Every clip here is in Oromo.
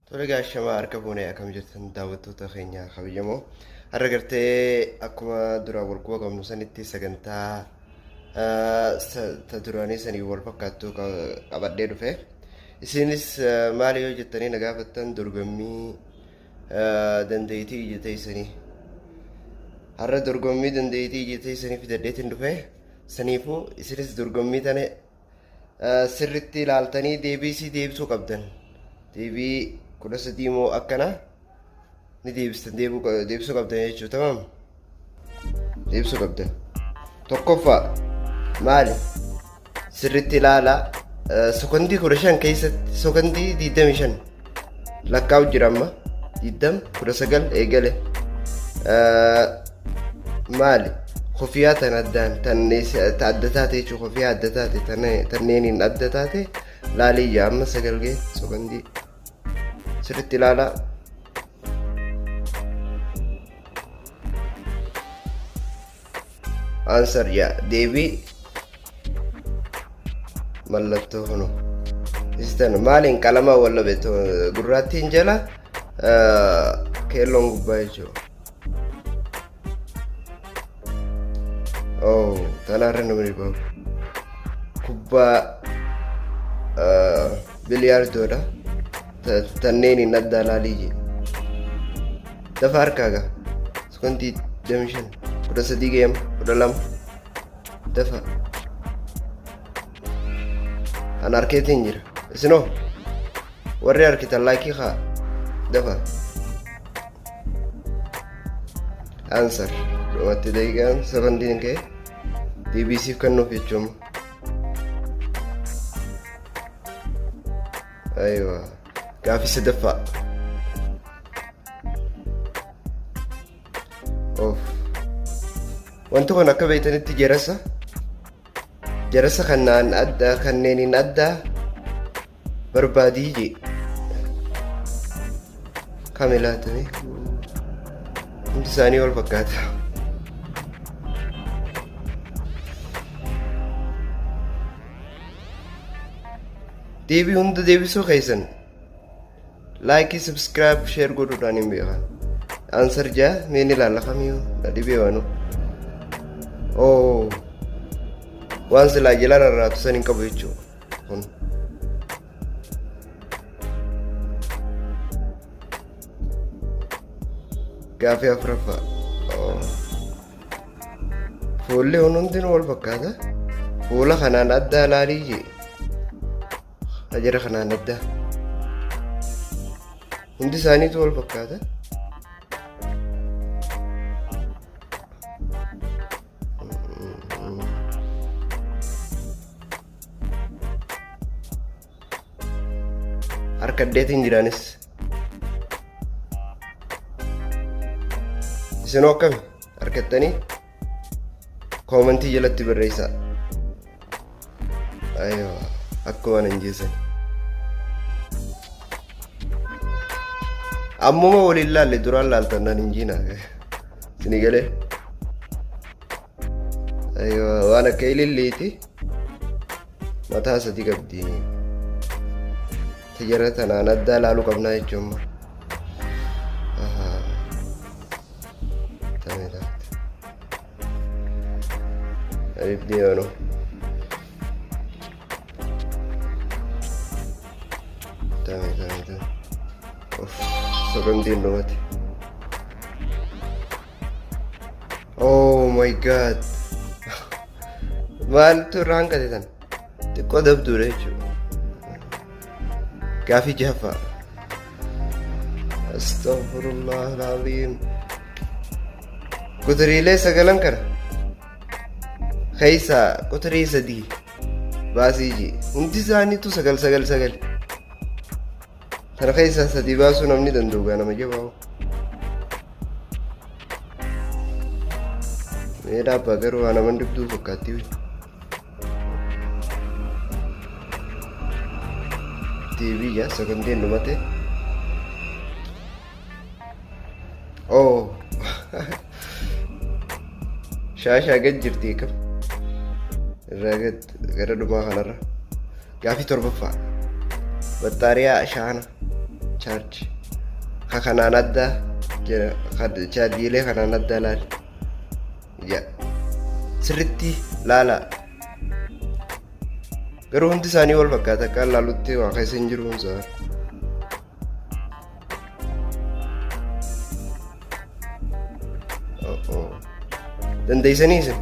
Tole egaa ashamaa harka fuunee akkam jirtan daawwattoota keenya kabajamoo. Har'a gartee akkuma duraan wal quba qabnu sanitti sagantaa ta duraanii sanii wal fakkaattu qabadhee dhufe. Isinis maali yoo jettanii na gaafattan dorgommii dandeettii ija teessanii. Har'a dorgommii dandeettii ija teessanii fidadheetiin dhufe. Saniifuu isinis dorgommii tana sirritti ilaaltanii deebii isii deebisuu qabdan. Deebii 13 immoo akkana ni deebistan deebisuu qabdan jechuudha. Tamam? Deebisuu qabdan. Tokkoffaa maali? Sirritti ilaala. Sekondii 15 keessatti sekondii 25 lakkaa'u jira amma. 20 19 eegale. Maali? Kofiyaa tan addaan tan ta adda taate jechuudha. Kofiyaa adda taate tanneeniin adda taate laalii ija amma sagal ga'e sekondii sirriitti ilaalaa. Answer yaa deebii mallattoo kunu. Istan maaliin qalama wallabe gurraattiin jala keelloon gubbaa jechuudha. Oh, tanaarra namni bahu. Kubbaa biliyaardoodha. Tanneen hin addaa laalii jee. Dafa harkaa gaa. Sekondii 25, 13 geema, 12. Dafa. An harkeetiin jira. Isinoo warri harkitan laayikii haa dafa. Answer. Dhumatti daqiiqaan sekondiin ka'e DBCf kennuuf jechuun. Aywa. Gaaffii sadaffaa. Of. Wanti kun akka beektanitti jarasa. Jarasa kanaan adda kanneeniin addaa barbaadii jee. Kami laatame? Hundi isaanii wal fakkaata. Deebii hunda deebisuu keessan laayikii, subscribe, share godhuudhaan hin beekan. Answer jaa mee ni ilaalla kamiyyuu na dhibee waanu. Oh. Waan silaa jala rarraatu san hin qabu jechuudha. Kun. Gaafii afuraffaa. Oh. Fuulli kun hundinuu wal fakkaata. Fuula kanaan addaa laalii jee. Hajara kanaan addaa. Hundi isaaniitu wal fakkaata. Harkadheetiin jiraanis. Isinoo akkami harkattanii koomentii jalatti barreessaa. Aywa akkuma nan jeessan. Ammuma waliin laalle duraan laaltan nan hin jiina. Isinii galee. Aywa waan akka ililliiti. Mataa sadi qabdi. Tijara tanaan addaa laaluu qabnaa jechuun. Tani taate. Ibdi yoonu. Tani tani tani. Of sekondiin dhumate. Oh my god. Maaltu irraa hanqate tan? Xiqqoo dabduudha jechuudha. Gaafii jahaffaa. Astaghfirullah al-azim. Quturiilee sagalan kana keessaa quturii sadii baasii jee. Hundi isaaniitu sagal sagal sagal. Kana keessaa sadii baasuu namni danda'u gaa nama jabaa. Mee dhaabbaa garuu waa naman dibduu fakkaatti. TV yaa sekondiin dhumate. Oh. Shaashaa gad jirti kam. Irraa gad gara dhumaa kanarra. Gaafii torbaffaa. Baxxaariyaa shaana. Charge ka kanaan addaa jedha, chaarjiilee kanaan addaa laali jedha. Sirritti laala. Garuu hundi isaanii wal fakkaata akka laalutti waa keessa hin jiru hunsaa. Dandeessanii isin?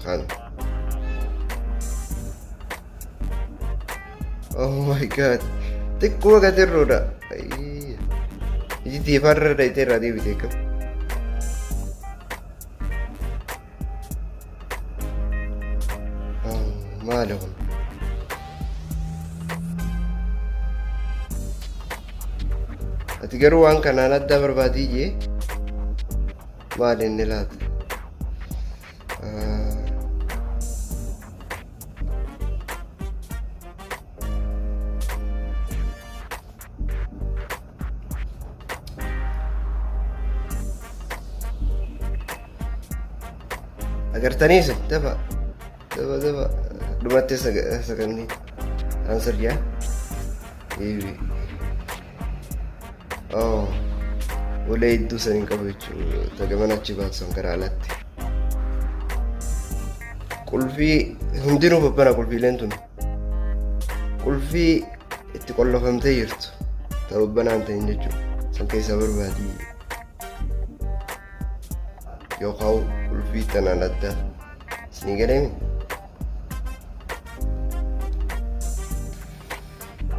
Kan. Oh my God. Xiqqoo gatirruudha. Iji tiifarra dhayitee irraa deebitee kam. Maali kun? Ati garuu waan kanaan addaa barbaadii jee maali inni laata? Agartanii isin dafa dafa dafa dhumattee sagannii answer yaa deebii. Oh, ulee hedduu san hin qabu jechuudha. Tagaman achi baatu san karaa alatti. Qulfii hundinuu babbana qulfiileen tun. Qulfii itti qollofamtee jirtu. Ta babbanaa hin ta'in jechuudha. San keessaa barbaadii. Yookaan qulfii tanaan adda. Isinii galeemi?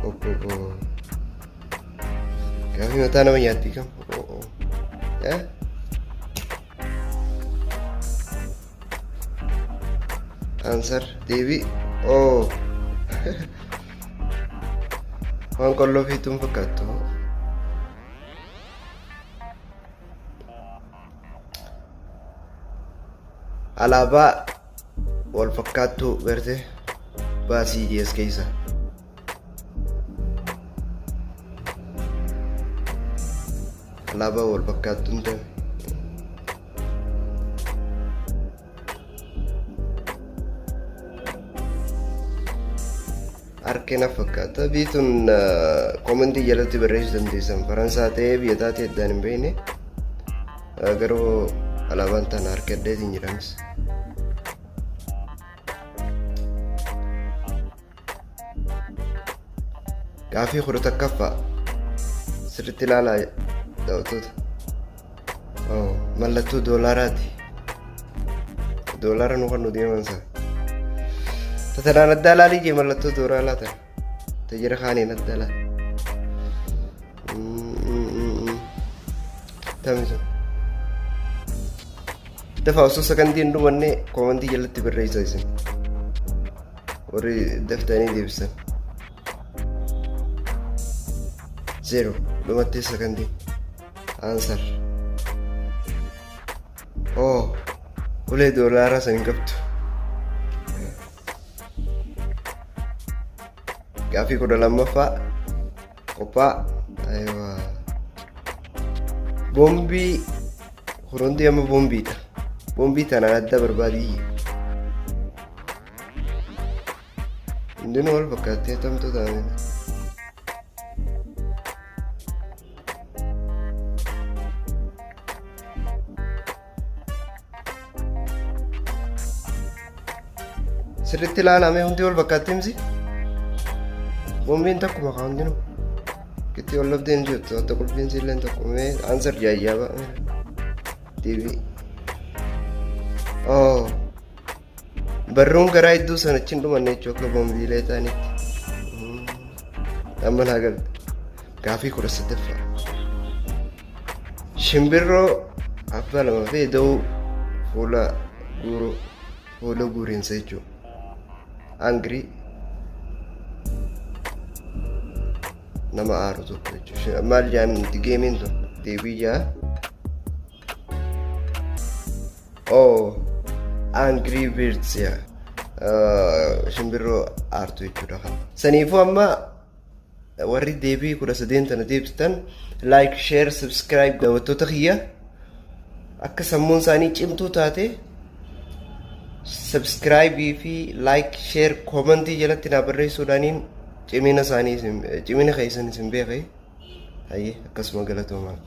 Obbo. Gaafii mataa nama nyaatti kam? Eh? Answer deebii. Oh. Waan qolloo fiituun fakkaattu. Alaabaa wal fakkaattuu garte baasii jees keessa. Alaabaa wal fakkaattuun ta'e. Harkina fakkaata. Biyyi tun koomentii jalatti barreessuu dandeessan. Faransaa ta'ee biyya taatee addaan hin beekne. Garuu alaabaan tana harka addeetiin jedhanis. Gaafii 11ffaa sirriitti ilaalaa daawwattoota. Mallattoo doolaaraati. Doolaara nu kan nu deeman sana. Tatanaan addaa ilaalii jee mallattoo doolaaraa tana. Tajira kaaniin addaa ilaali. Tami sun. Dafa osoo sagantii hin dhumanne koomantii jalatti barreessaa isin. Warri daftanii deebisan. Zero dhumattee sagantii. Answer. Oh, ulee doolaaraa san hin qabdu. Gaaffii 12ffaa qophaa. Aywa. Boombii hurundi amma boombiidha. Boombii tanaan adda barbaadii. Hundinuu wal fakkaattee tamtu taane. Sirriitti ilaalame hundi wal fakkaatti miti. Boombiin takkuma kaa hundinuu. Kitti wal dhabdee hin jirtu. Adda qulfiin illee tokko mee answer jaayyaaba. Deebii. Oh. Barruun garaa hedduu sana achiin dhumanne jechuun akka boombiilee ta'anitti. Amma naa galte. Gaafii 13ffaa. Shimbirroo abbaa lama fi da'uu fuula guuruu fuula guuriinsa jechuudha. Angry nama aaru tokko jechuudha. Maal jaan geemiin tun deebii jaa. Oh, Angry Birds yaa. Shimbirroo aartu jechuudha kan. Saniifuu amma warri deebii 13 tana deebistan like, share, subscribe daawwattoota kiyya akka sammuun isaanii cimtuu taate subscribe fi like, share, commentii jalatti naa barreessuudhaaniin. Cimina isaanii cimina keessan isin beeke. Hayyee, akkasuma galatoomaa.